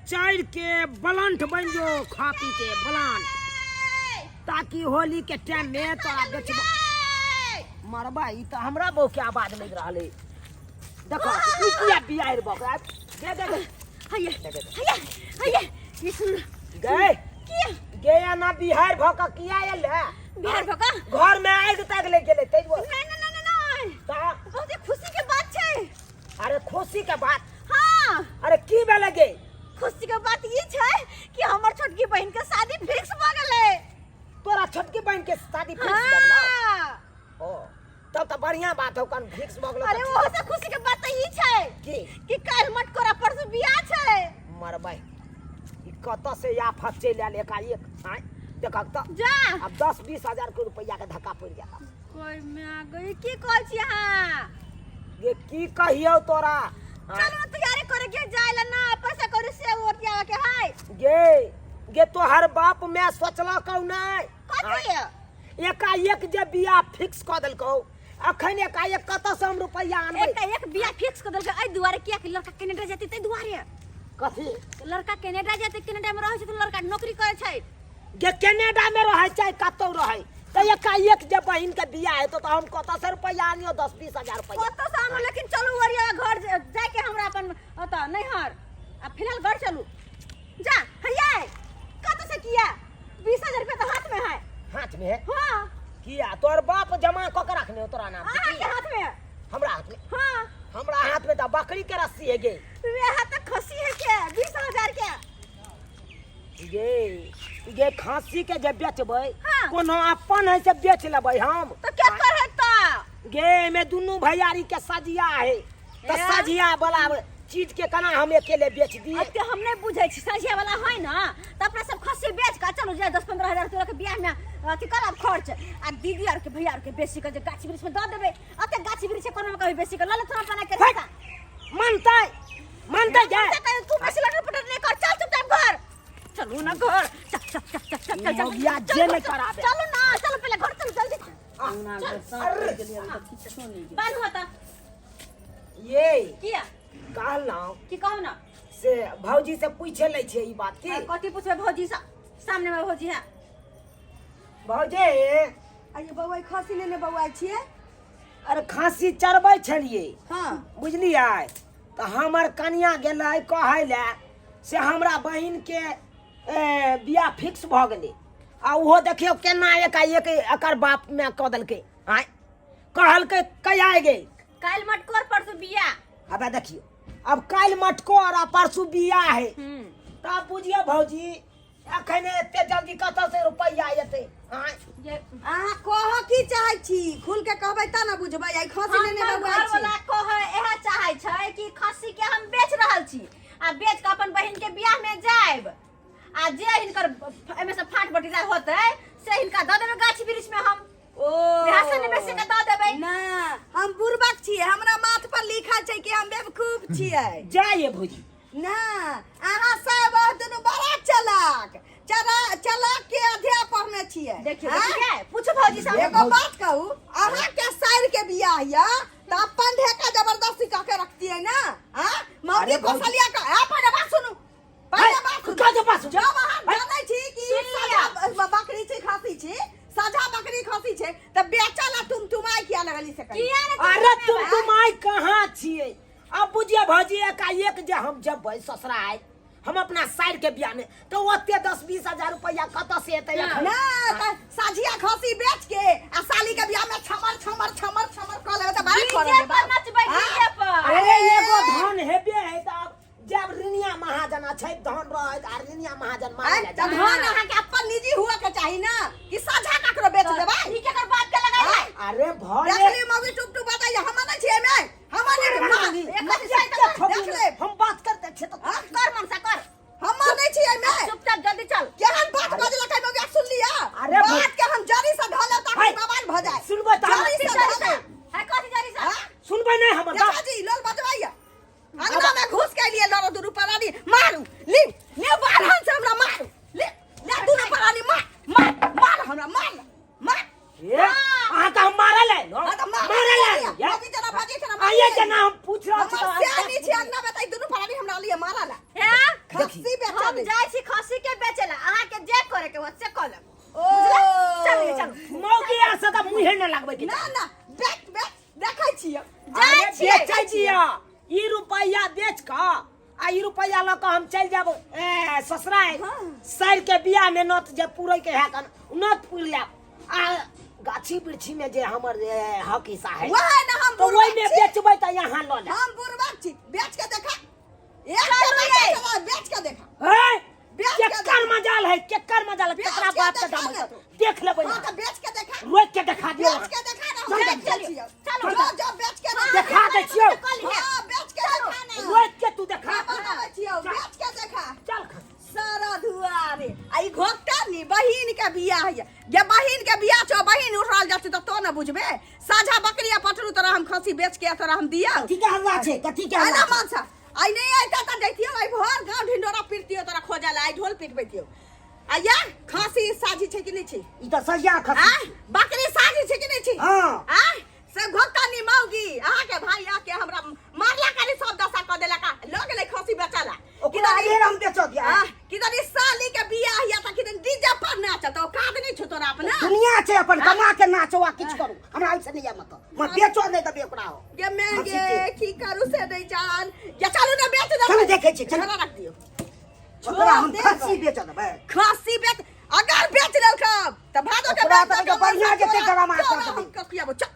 चढ़ के बलंठ बन जो खा पी के बलंठ ताकि होली के टाइम में तोरा बेचबो मरबा ई तऽ हमरा बहु के आवाज लागि रहल है देखो ई किया बियार बक दे दे दे हैया हैया हैया ये सुन गए किया गे ना बिहार भ के किया आयल है बिहार भ के घर में आगि तागि लागि गेलै तेज बोल नहीं नहीं नहीं नहीं तऽ बहुत ही खुशी के बात छै अरे खुशी के बात हाँ अरे की भेलै गे खुशी के बात ई छै कि हमर छोटकी बहन के शादी फिक्स भ गेलै तोरा छोटकी बहन के शादी फिक्स भ गेलौ हाँ ओ तब तऽ बढ़िया बात हौ कन फिक्स भऽ गेलौ अरे तऽ ओहो से खुशी के बात तऽ ई छै की कि काल्हि मटकोरा परसू बियाह छै मरबै ई कतऽ से आफत चलि आयल एकाएक आँय देखक तऽ जा आब 10-20 हजार के रुपैआ के धक्का पड़ि जायत कोई में आ गई की कहै छी अहाँ ये की कहियौ तोरा आँय? चलू तैयारी करे के जाय ला ना पैसा कौड़ी से ओरियावे के है गे गे तोहर बाप मैं सोचलकौ नहि कथी एकाएक जे बियाह फिक्स कऽ देलकौ अखन एकाएक कतऽ से हम रुपैआ आनबै एक एक बियाह फिक्स कर देलकै एहि दुआरे किया कि लड़का कनाडा जेतै ताहि दुआरे कथी लड़का कनाडा जेतै कनाडा में रहै छै तऽ लड़का नौकरी करै छै जे कनाडा में रहै चाहे कतौ रहै तऽ एकाएक जे बहिन के बियाह हेतौ तऽ हम कतऽ से रुपैआ आनियौ 10-20 हजार रुपैआ कतऽ से आनू लेकिन चलू ओरिया घर जाके हमरा अपन ओतऽ नैहर आ फिलहाल घर चलू जा हैया कतऽ से किया 20,000 रुपया तऽ हाथ में है हाथ में है हाँ किया तोहर बाप जमा कऽ के रखने हो तोरा नाम से अहाँ के की? हाथ में है हमरा हाथ में हाँ हमरा हाथ में तऽ बकरी के रस्सी है गे वे हाथ तक खसी है के 20,000 के गे गे खांसी के जे बेचबै हाँ। कोनो अपन है से बेच लेबै हम तो क्या कर है तो गे एमे दुनू भैयारी के सजिया है तऽ ए? सजिया वाला चीज के केना हम अकेले बेच दिए अब हम नहीं बुझै छी सझिया वाला है ना तऽ अपना सब खस्सी बेच के चलू जाए 10-15 हजार तोरा के बियाह में अथी करब खर्च आ दीदी आर के भैया आर के बेसी के जे गाछ वृक्ष में दऽ देबै अते गाछ वृक्ष कोनो में कभी बेसी के लऽ लेथुन अपना के हट! मानतै मानतै जाय तू बेसी लटर पटर नहीं कर चल चुपचाप घर चलू ना घर चल चल चल चल चल चल मौगिया चल, जे चल, नहीं कराबे। चलू ना चलू पहले घर चलू जल्दी अरे बांध होता ये किया कहलहुँ की कहू ना से भौजी से पूछे लै छियै ई बात की आ, कथी पूछबै भौजी से सामने में भौजी है भौजी आइए बौआ खसी लेने बौआ छियै अरे खांसी चरबै छलियै हाँ बुझलियै तऽ हमर कनिया गेलै कहै लए से हमरा बहिनके ए, बियाह फिक्स भऽ गेलै आ ओहो देखियौ केना एकाएक एकर बाप माय कऽ देलकै आँय कहलकै कहिया गेल काल्हि मटकोर परसू बिया अबे देखियौ अब काल्हि मटकोर आ परसू बियाह है तब बुझियौ भौजी अखन एते जल्दी कतऽ से रुपैआ एतै आँय जे अहाँ कहऽ की चाहै छी खुल के कहबै तऽ ने बुझबै आइ खसी लेने हमर बौआ घर छी वाला कह इएह चाहै छै कि खस्सी के हम बेच रहल छी आ बेच के अपन बहिन के बियाह में जायब आ जे हिनकर एहिमे से फाट बटीदार होतै से हिनका दऽ देबै गाछ वृक्ष में हम ओ इएह से ने बेसी के दऽ देबै ना हम बुड़बक छियै हमरा माथ पर लिखल छै कि हम बेवकूफ छियै जाइए भौजी ना अहाँ सब दुनू बड़ा चलाक चला चलाक के अध्या पढ़ने छियै देखियौ आँय? देखियौ पूछू भौजी से एगो बात कहू अहाँ के साइर के बियाह या तऽ अपन ढेका जबरदस्ती कऽ के रखतियै ना हाँ मौगी अरे भौजी। कौशल्या का आ पहिले बात सुनू पहिले बात सुनू का जे बात सुनू? जब अहाँ जानै छी कि सुन लिअ। साझा बकरी छी खसी छी साझा बकरी खसी छै तऽ बेचऽ ला तुम तुमाइ किया लगली से कही किया ने अरे तुम तुमाइ कहाँ छियै अब बुझिए भौजी एकाएक जे हम जबै ससुराल हम अपना साइर के बियाह में तो ओते 10-20 हजार रुपैआ कतऽ से एतै एखन? ना तऽ साझिया खसी बेच के आ साली के बियाह में छमर छमर छमर छमर कऽ लेबै तऽ बड़ा डीजे पर नचबै डीजे पर अरे एगो धन हेबे है तऽ आब जब रिनिया महाजन छै धन रहै आ रिनिया महाजन मारे आँय, तऽ धन अहाँके अपन निजी हुअ के चाही ना कि साझा ककरो बेच देबै ई केकर बाप के लगाई है अरे भले देखली मौगी टुप टुप बताइए हम नहीं छियै में हम नहीं देख ले हम बात करते छियै तऽ हाँ? कर मनसा कर हम नहीं छियै में चुपचाप जल्दी चल केहन बात बजलक है मौगी सुन लिया अरे बात के हम जड़ी से ढले ताकि हाय, बवाल भ जाए सुनबै तऽ जड़ी से जरी ढले से है कथी जरी से हाँ? सुनबै नहि हमर देखा बात जी लोल बजबैया अंगना में घुस के लिए लड़ो दुनू प्राणी मारू ली ले बारहन से हमरा मारू ले ले दुनू प्राणी मार मार मार हमरा मार मार ए, अहाँके हम मारल है नो हाँ, तऽ मार मारल है भौजी या? जना भौजी जना आइए जना हम पूछ रहल छी हमर तऽ सियानी छी अंगना में तऽ ई दुनू प्राणी हमरा लिए मारल है हैं खसी देखी खस्सी बेचऽ हम दे। जाइ छी खस्सी के बेचे ला अहाँ के जे करे के होत से कऽ लेब। ओ चलू चलू। मौगी आर से तऽ मुँहे नहि लगबै के ना ना, बेच बेच, देखै छियै। जाइ अरे छियै। बेचै छियै ई रुपैआ बेच कऽ आ ई रुपैआ लऽ कऽ हम चलि जायब ए, ससुराल। सर के बियाह में नत जे पूरे के है कन नत पूर लेब आ गाछी वृक्षी में जे हमर जे हक हिस्सा है वएह ने हम तो ओहि में बुढ़बा छी। बेचबै तऽ यहाँ लऽ लेब। हम बुढ़बा छी, बेच के देखा। एक के बेच के बेच के देखा। हे बेच के केकर देखा। मजाल है, केकर मजाल है, बेच केकरा के बाप के देखा दाम ने है? तू। देख लेबै। हाँ, तो बेच के देखा। रोक के देखा दियौ। बेच के देखा ना, हम चल, देखै चल, छियौ। चल, जो, जो, बेच के देखा। देखा दै छियौ। हाँ, बेच के देखा ना। रोक के तू देखा। हम बताबै छियौ, बेच के देखा। चल खा। सारा दुआरे आ ई घोकटा नी बहिन के बियाह है जे बहिन के बियाह छौ, बहिन उठल जात त तो न बुझबे। साझा बकरी आ पटरू तोरा हम खसी बेच के तोरा हम दिया। कथी के हल्ला छै, कथी के हल्ला आला छै? मानसा आई नहीं आइता त जैतियो, आई भर गांव ढिंडोरा पीटतियो तोरा खोजल, आई ढोल पीटबैतियो। आ या खसी साझी छै कि नहीं छै? ई त सजिया खसी। आ बकरी साझी छै कि नहीं छै? हां। आ से घोकटा नी मौगी अहाँ के भाई आके हमरा मारला करी सब दशा क देलका, ल गेलै खसी बेचला। ओकरा आगे हम बेचऽ दिया। आ किदन साली के बियाह हिया त किदन डीजे पर नाचत, ओ काज नहीं छौ तोरा अपना। दुनिया छै अपन कमा के नाचो आ किछु करू, हमरा ओइसे नहीं मत मैं बेचो नहीं देबे ओकरा। हो गे मैं खसी गे के। की करू से नहीं जान। गे चलू ना बेच दे। चलू देखै छी, चलू। झगड़ा रख दियो। ओकरा हम छोड़ खसी देबै। बेच देबै। खसी बेच अगर बेच देलक त भादो के ओकरा बेच तऽ देलक, बढ़िया जेतै तोरा- गरमा कर तोरा देबै। हम कखियाबो, चल।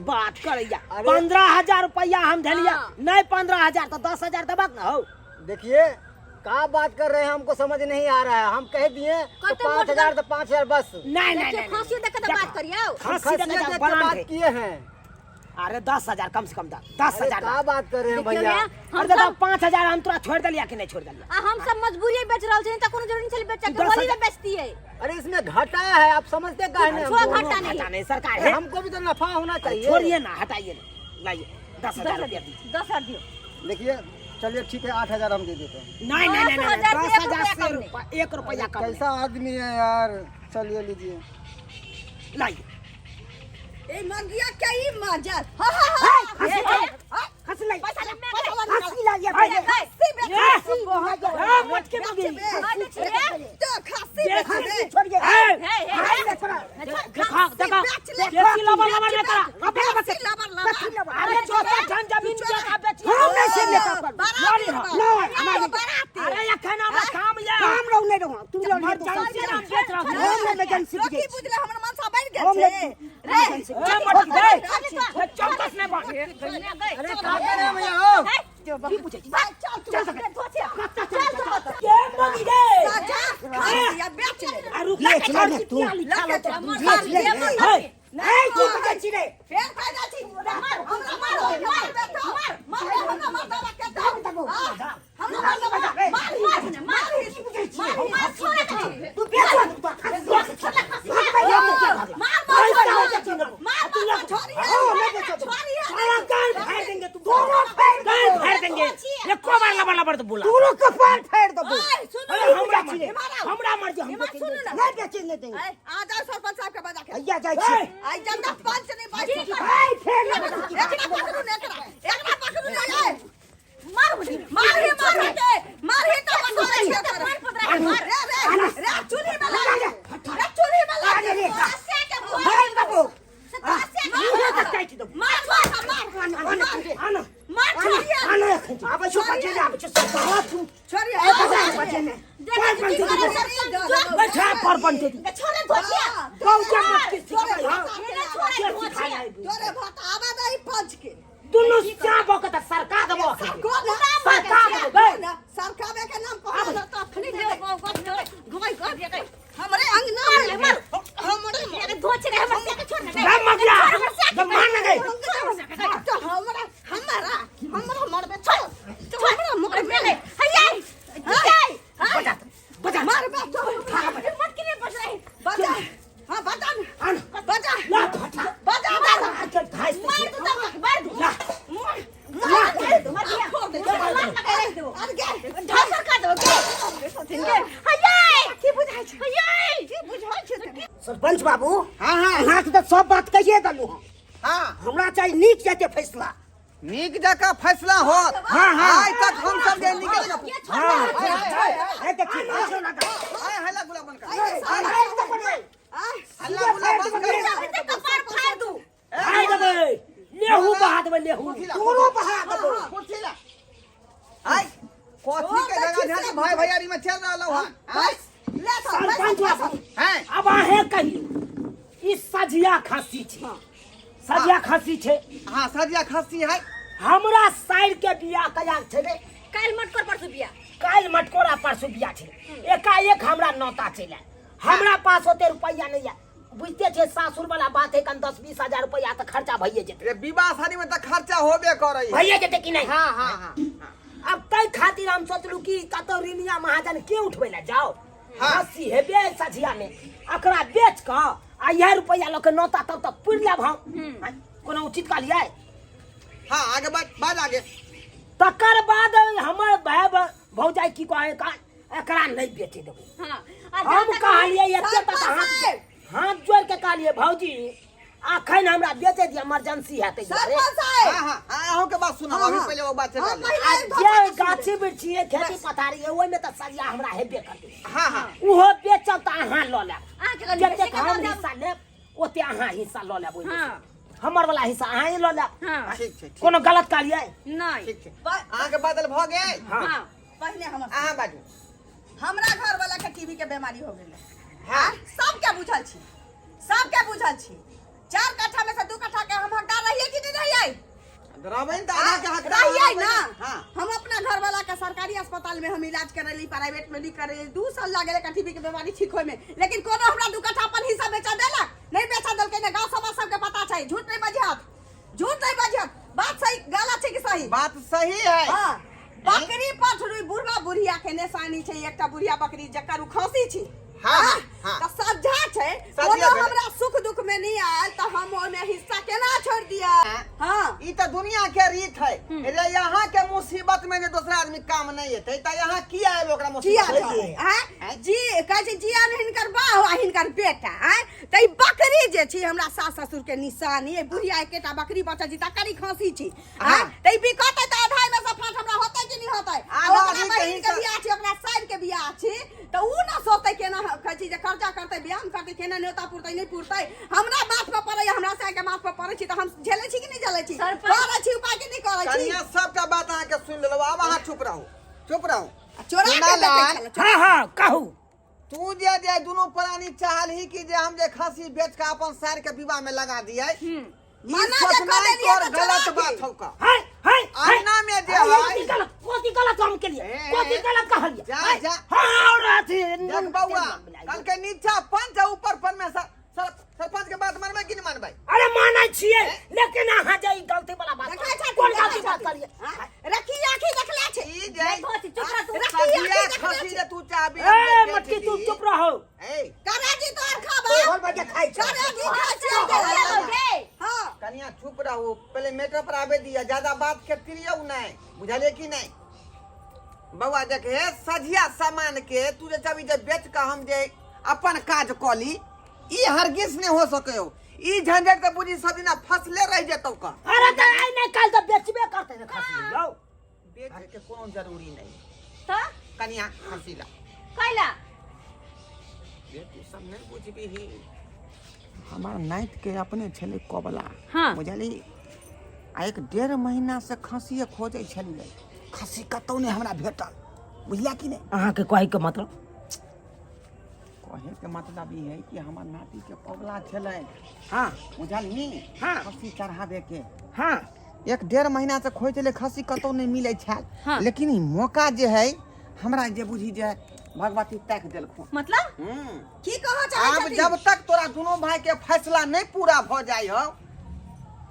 बात करैया। अरे। 15,000 रुपया हम देलिया। हाँ। नहीं 15,000 तो 10,000 देबक ना हो। देखिए का बात कर रहे हैं, हमको समझ नहीं आ रहा है। हम कह दिए तो कते 5,000 मोटगर- तो 5,000 बस। नहीं, नहीं, देखिए, नहीं, फांसी देख के तो देखो, बात करियो। हम फांसी देख के खसिया तो देख के बलान बात थे। किए हैं। अरे 10,000 कम से कम दा, दस अरे हजार का दा। बात कर रहे हैं देखियो भैया? भैया, हम अरे दादा, सब- 5,000 हम तोरा छोड़ देलिया कि नहीं छोड़ देलिया? आ हम सब मजबूरी में बेच रहल छी, त कोनो जरूरी नहीं छलै बेचे के, दस होली में हजार- बेचतियै। अरे इसमें घाटा है, आप समझते काहे नहीं कुछो हमको? घाटा नहीं। घाटा नहीं सरकार अरे है। हमको भी तो नफा होना चाहिए। छोड़िए ना, हटाइए ना, लाइए 10,000 रुपया दीजिए। 10,000 दियो। देखिए चलिए ठीक है, 8,000 हम दे देते हैं। नहीं, नहीं, नहीं, नहीं, 10,000 दस से एक हजार रुपया से कम नहीं। रुपया, 1 रुपया कम नहीं। कैसा आदमी है यार, चलिए लीजिए। लाइए। ए मंगिया के ई मजल। हा, हा, हा, हे, हा, खसी हा, लाई। हा, खसी लाई। पैसा ले, पैसा ले, खसी लाई, पैसा पैसा ले, खसी बेच, ये। खसी बेच। हे, मटके बेच, मगी। बेच। हाँ, बेच, बेच। तो खसी बेच, बेच, खसी बेच। छोड़िए। हे, हे, हे, हे, हे। देखो, खसी देखो, बेच ले, बेसी लबर लबर बेच, नहीं करा। बेच, रबे रबे बेसी लबर लबर। बेसी लबर। अरे चौथा ठन जमीन चोरा। के बेच। हम नहीं से लेता पर। बाराती लड़ी बा। हो। नहीं, हमारे बाराती। अरे ये खाना में काम ये। काम रहू नहीं रहू, तू लड़ी मर तू जान से हम बेच रहा हूँ। हम नहीं बेचन सीख लोकी गए। बुझले हमर मनसा बढ़ गेल हम छै। नहीं- रे, ए, मटकी दे। ए, चौकस में बात। अरे का कर रहे हैं भैया हो? की पूछे छी? भाग, चल तू। चल सके। चल तू। के मगी दे? जा, खा लिया, बेच ले। आ रुक बेच ले ने तू। लके चल, बेच ले। हे, ए, की पूछे छी रे? फेर फायदा छी। मार, हमरा मार, मार, मार, मार, हमरा मार, दबा के दब। आ, हमरा मार, दबा, मार, मार, मार, मार, मार, छोड़ दे। तू बेच तू खसी मार, मार, मार, मार, मार, छोड़िए, हाँ, मैं बेचो दूँ। छोड़िए। साला गाल फाड़ देंगे तू। दोनों फाड़ गाल फाड़ देंगे। एको बार लबर लबर तो बोला। दोनों कपार फाड़ देबो। ओए, सुनो, अरे हमरा मर हिमारा, हमरा मर जा, हम हिमारा, सुनो ना। नहीं बेचे नहीं देंगे। ए, आ जाओ सरपंच साहब के बजा के। भैया जाइ छी। ए, आई जनता पंच नहीं बाई ए, फेर ना बजा। एकरा पकड़ू ने, एकरा एकरा पकड़ू ने, ए मार मुझे, मार ही, मार ही के, मार ही तो बता दे तोरा। मार, रे रे रे, चूल्ही में लग रे, चूल्ही में लग अरे रे। से के भुआ। फाड़ देबो। से तो से के मुँहे तक काटि देबो। मार छोड़, मार आना, आना। मार छोड़िए। आना एखन। आबै छौ बजे ने, आबै छौ साला तू। छोड़िए। ए, बजा, बजे ने। देखै छी की करे सरपंच। बैठा पर बनते दी। छोड़े धोतिया। गौ के मटकी सिखबै हँ। एने छोड़े धोतिया। तोरे भात आवा दही पंच के। दुनू चाप के तऽ सरका देबो। कोन सरका देबो गै। सरकावे के नाम कहल त अखनी ले गो गो घुमाई गो दे। हमरे अंगना में मार। हमरे अरे धोचे रे हमर से के छोड़ ना। दम मगिया। दम मान ना गई। तो हमरा हमरा हमरा मरबे छोड़, तो हमरा मरबे। हैया हैया। बजा बजा। मारबे तो मत के बज रहे। बजा, हां बजा न, आन। बजा ला फटा। बजा बजा। चल धाइस मार तू तब मार दू। ला। मार मार दू मार दिया। छोड़ दे, लात लगा दे। अरे गे ढासर का दो गे। हैया की बुझाइ छै, हैया। की बुझाइ छै तोरा? सरपंच बाबू, हाँ हाँ अहाँके तऽ सब बात कहिए देलहुँ हँ। हाँ हमरा चाही नीक जेते फैसला। नीक जकाँ फैसला होत। हाँ, हाँ। आइ तक हम सब जे निकल ये छोड़। के तऽ झगड़ा झांटी भाई भैयारी में चल रहल हन आँय? बस ले सब सरपंच बाबू हैं आब अहें कहियौ ई सझिया खस्सी छै सझिया खस्सी छै हाँ सजिया खस्सी है हमरा साइर के बियाह कहिया छै रे काल्हि मटकोर परसू बियाह काल्हि मटकोरा परसू बियाह छै एकाएक हमरा नौता चलि आयल हमरा पास ओते रुपैआ नहि यऽ बुझते छै सासुर वाला बात है कन 10-20 हजार रुपैआ तऽ खर्चा भइए जेतै रे विवाह शादी में तऽ खर्चा होबे करे है भइए जेतै कि नहि हाँ हाँ हाँ अब ताहि खातिर हम सोचलू कि कतौ ऋणिया महाजन के उठबै लए जाओ हाँ। खस्सी हेबे सझिया में एकरा बेच कऽ आ इएह रुपैआ लऽ के नौता तब तक पुरि लेब हम कोनो उचित कहलियै हाँ आगे बात बात आगे तकर बाद हमर भाय भौजाई की कहै का एकरा नहि बेचे देबै हाँ आ हम जहाँ तक कहलियै एते तक सरपंच हाथ साहेब! हाथ जोड़ के कहलियै भौजी अखन हमरा बेचे दिअ इमरजेंसी है ताहि दुआरे सरपंच साहेब हाँ हाँ हाँ अहूँ के बात सुनाओ हाँ, अभी हाँ। पहले वो बात हाँ, चला ले पहिले आ एक धोखा जे के सुन ले। गाछी वृक्षी है खेती पथारी है ओहिमे तऽ सरिया हमरा हेबे करतै हाँ हाँ ओहो बेचब तऽ अहाँ लऽ लेब अहाँके कनि जतेक बेसी के हम दऽ देब। हिस्सा लेब ओते अहाँ हिस्सा लऽ लेब ओहिमे हाँ। से। हमर वाला हिस्सा अहाँ ही लऽ लेब हाँ ठीक छै ठीक कोनो गलत कहलियै नहीं ठीक छै अहाँके बादल भऽ गेल हाँ हाँ पहिने हमर अहाँ बाजू हमरा घर वाला के टीबी के बीमारी हो गेलै हाँ सबके बुझल छी सबके बुझल छी 4 कट्ठा में से 2 कट्ठा के हम हकदार रहिए कि नहीं रहिए रहबै ने तऽ अहाँके हकदार रहिए रहबै ना हाँ हम अपना घर वाला के सरकारी अस्पताल में हम इलाज करेली प्राइवेट में भी करेली 2 साल लागल टीबी के बीमारी ठीक होय में लेकिन कोनो हमरा 2 कट्ठा अपन हिस्सा बेचा देलक नहीं बेचा देलकै ने गांव समाज सबके पता छै झूठ नहीं बजिहत झूठ नहीं बजिहत बात सही गलत छै कि सही बात सही है हाँ बकरी पठरू बुढ़वा बुढ़िया के निशानी छै एकटा बुढ़िया बकरी जकर उ खसी छी हाँ, हाँ। तऽ सज्जा छै सज्जा कोनो भेलै। हमरा सुख दुख में नहीं आयल तऽ हम ओहिमे हिस्सा केना छोड़ दिया हाँ ई तऽ दुनिया के रीत है रे यहाँ के मुसीबत में जे दोसरा आदमी काम नहीं एतै तऽ यहाँ किया आयल ओकरा किया मुसीबत छै आँय? जी कहै छै जिया ने हिनकर बाह आ हिनकर बेटा आँय तऽ ई बकरी जे छी हमरा सास ससुर के निशानी ई बुढ़िया एकेटा बकरी बचल छी तकर ई खांसी छी आँय हाँ। तऽ ई बिकतै तऽ आधा मे से फाँट हमरा होतै कि नहि होतै आ आधा ओकरा आधी के बहिन के हिस्सा- बियाह छी ओकरा साइर के बियाह छी तऽ उ न सोचतै केना कहै छी जे खर्चा करतै बियाह मे करतै केना न्योता पुरतै नहि पुरतै हमरा माथ पर पड़ै हमरा साइर के माथ पर पड़ै छी तऽ हम झेलै छी कि नहि झेलै छी सरपंच- करै छी उपाय कि नहि करै छी कनिया सबटा बात अहाँके सुनि लेलहुँ आब अहाँ चुप रहू चुप रहू आ चोरा के सुना बेचै लाल, छलै, हाँ हाँ कहू तू जे जे दुनू प्राणी चाहलही कि जे हम जे खस्सी बेच के अपन सार के विवाह में लगा दियै ई मना जे सोचनाइ कऽ देलियै तोर तऽ चोरा गलत के। बात हौ का हाय हाय हाय अंगना में जे हाय, है कोथी गलत कोथी गलत हम के लिए ए, कोथी गलत कहलिए जा, हाय, जा। हाँ और अथी देख बउआ कल के नीचा पंच आ ऊपर पर में सरपंच के बात मानबै कि नहीं मानबै अरे मानै छियै लेकिन अहाँ जे ई गलती वाला बात देखै छथिन, कोन देखै गलती बात छथिन। करिए हाँ? रखी आँखी देखले छै ई जे देखो छी, चुप रह तू। रखी आँखी सजिया देखले खसी छै जे तू चाहबी ए मटकी तू चुप रहो ए करेजी तोहर खाबा तोहर बजे खाइ छौ करेजी खाइ छै गे हाँ कनिया चुप रहू पहले मैटर पर आबे दिया ज्यादा बात के तिरियौ नहीं बुझलिए कि नहीं बउआ देख हे सझिया सामान के तू जे चाहबी जे बेच के हम जे अपन काज कऽ ली ई हरगिज नहीं हो सके हो ई झंझट के बुझी सब दिना फसले रह जेतौ का अरे तऽ आइ नहि काल्हि तऽ बेचबे करतै ने खस्सी यौ बेचे के कोनो जरूरी नहीं तऽ कनिया खसी ला कैला बे तू सब नहीं बुझबीही हमार नाइत के अपने छलै कबला हाँ। बुझली आ एक डेढ़ महीना से खसिए खोजै छलियै खसी कतौ नहि हमरा भेटल बुझलिया कि नहि अहाँके कहैके मतलब कहे के मतलब ई है कि हमर नाती के कबला छलै हाँ बुझलही हाँ। खसी चढ़ाबे के हाँ एक डेढ़ महीना से खोज छलै खसी कतौ नहि मिलै छल हाँ। लेकिन ई मौका जे है हमरा जे बुझी जे भगवती ताकि देलखुन मतलब हम्म की कहऽ चाहै आब छथिन जब तक तोरा दुनू भाई के फैसला नहीं पूरा भ जाय हो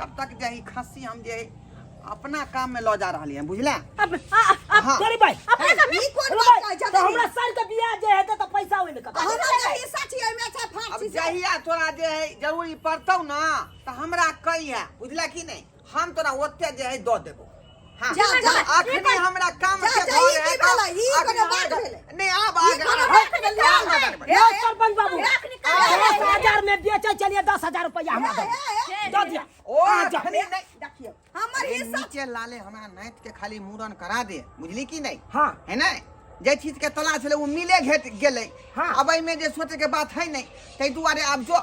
तब तक जे है खस्सी हम जे है अपना काम में लऽ जा रहलियै हैं बुझला अब आ- आ- हाँ गरीब भाई अपने का ई कोन गरीब बात भाई कहै तऽ छथिन हमरा सर के बियाह जे हेतै तऽ पैसा ओहिमे कतऽ हमरा जे हिस्सा छी ओहिमे छै फाँक अब छी से। जहिया तोरा जे है जरूरी पड़तौ ना तऽ हमरा कहिया बुझला कि नहीं हम तोरा ओते जे है दऽ देबो हाँ जा, जा। अखनी हमरा काम जा, के जा, घर ई है की भेलै? ई अखनी कोनो बात हमरा- भेलै? नहीं आब ई आगे कोनो आब बात भेलै? आगे ए, यौ सरपंच बाबू राख निकाल 10,000 में बेचै चलिए 10,000 रुपया हमरा दऽ ए, ए, दऽ दिअ ओ अहाँ जाउ। अखनी नहीं देखियौ हमर ए, हिस्सा नीचे लाले हमरा नाइत के खाली मूड़न करा दे बुझली कि नहीं हाँ है ना जे चीज के तलाश छलै ओ मिले घेट गेलै हाँ। अब एहिमे जे सोचे के बात है नहीं ताहि दुआरे आब जो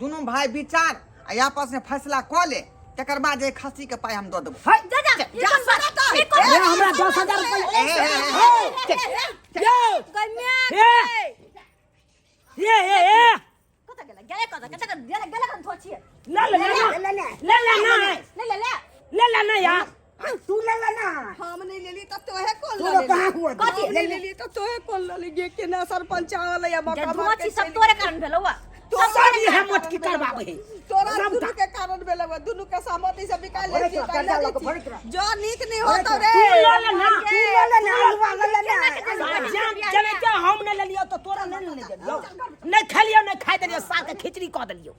दुनू भाई विचार आ आपस में फैसला कऽ ले तकर बाद जे खस्सी के पाइ हम दऽ देबो। है जा जा, ई कोन बात, ई कोन ए, हमरा 10,000 रुपया ए, यो गम्या ए ए ए ए कत गेला गेले कत कत गेला गेला कत धोछिए। ले ले ले ले ले। ले ले ना ले ले ले। ले ले ना यार। तू ले ले ना। हम नहीं लेली त तोहे कौन तू ले लोग लेली? कहाँ हुआ? कथी? हम नहीं लेली त तोहे कौन ले ली? गे केना सरपंच आवल या जे मौका मार के धोछी सब चलि तोरे कारण भेलौ आ। सब इहे मोटकी करबाबै है। तोरा सबटा। दुनू के कारण भेलौ आ, दुनू के सहमति से बिकायल भरे लेती तोरा, काल्हि कर्जा लऽ कऽ लेती। भरे तोरा। जो नीक नहीं होतो रे। तू ले ले ना। तू ले ले ना, अलुआ ले ले ना। जान चले के हम नहीं लेलियो तो तोरा नहीं लेने देलियो, नहीं खेलियो, नहीं खाए देलियो, साग के खिचड़ी कऽ देलियो।